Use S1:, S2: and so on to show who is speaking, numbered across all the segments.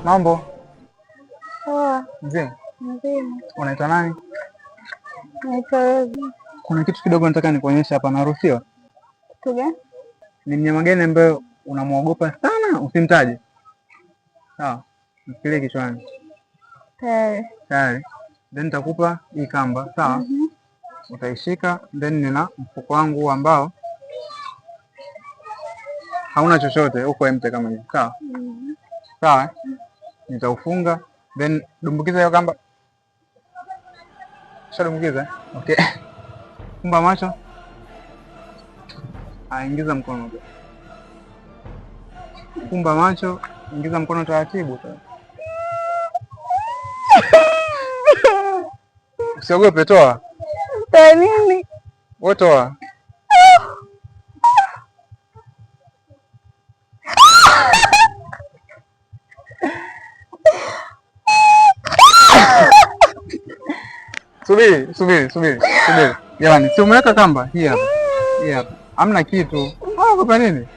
S1: Mambo.
S2: Poa.
S1: Mzima?
S2: Mzima.
S1: Unaitwa nani?
S2: Naitwa Rozi.
S1: Kuna kitu kidogo nataka nikuonyeshe hapa, naruhusiwa?
S2: Kitu gani?
S1: Ni mnyama gani ambaye unamwogopa sana usimtaje? Sawa, mfikirie kichwani.
S2: Tayari.
S1: Tayari. Then nitakupa hii kamba, sawa? Utaishika, then nina mfuko wangu ambao hauna chochote, uko empty kama hivi, sawa? Sawa? Nitaufunga, then dumbukiza hiyo kamba. Ushadumbukiza? Okay. Fumba macho. Ingiza mkono. Fumba macho, ingiza mkono taratibu. Usiogope, toa.
S2: Toa nini?
S1: Wewe toa. Subiri, subiri, subiri, subiri. Jamani, si umeweka kamba? Hii hapa. Hii hapa. Hamna kitu. Unaogopa nini?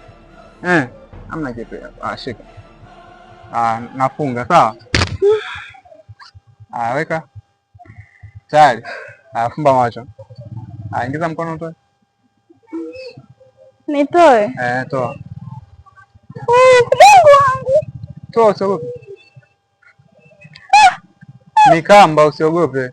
S1: Hamna kitu hapa. Shika. Nafunga, sawa? Weka. Tayari. Fumba macho. Ingiza mkono utoe.
S2: Nitoe?
S1: Toa.
S2: Mungu wangu.
S1: Toa, usiogope. Ni kamba, usiogope.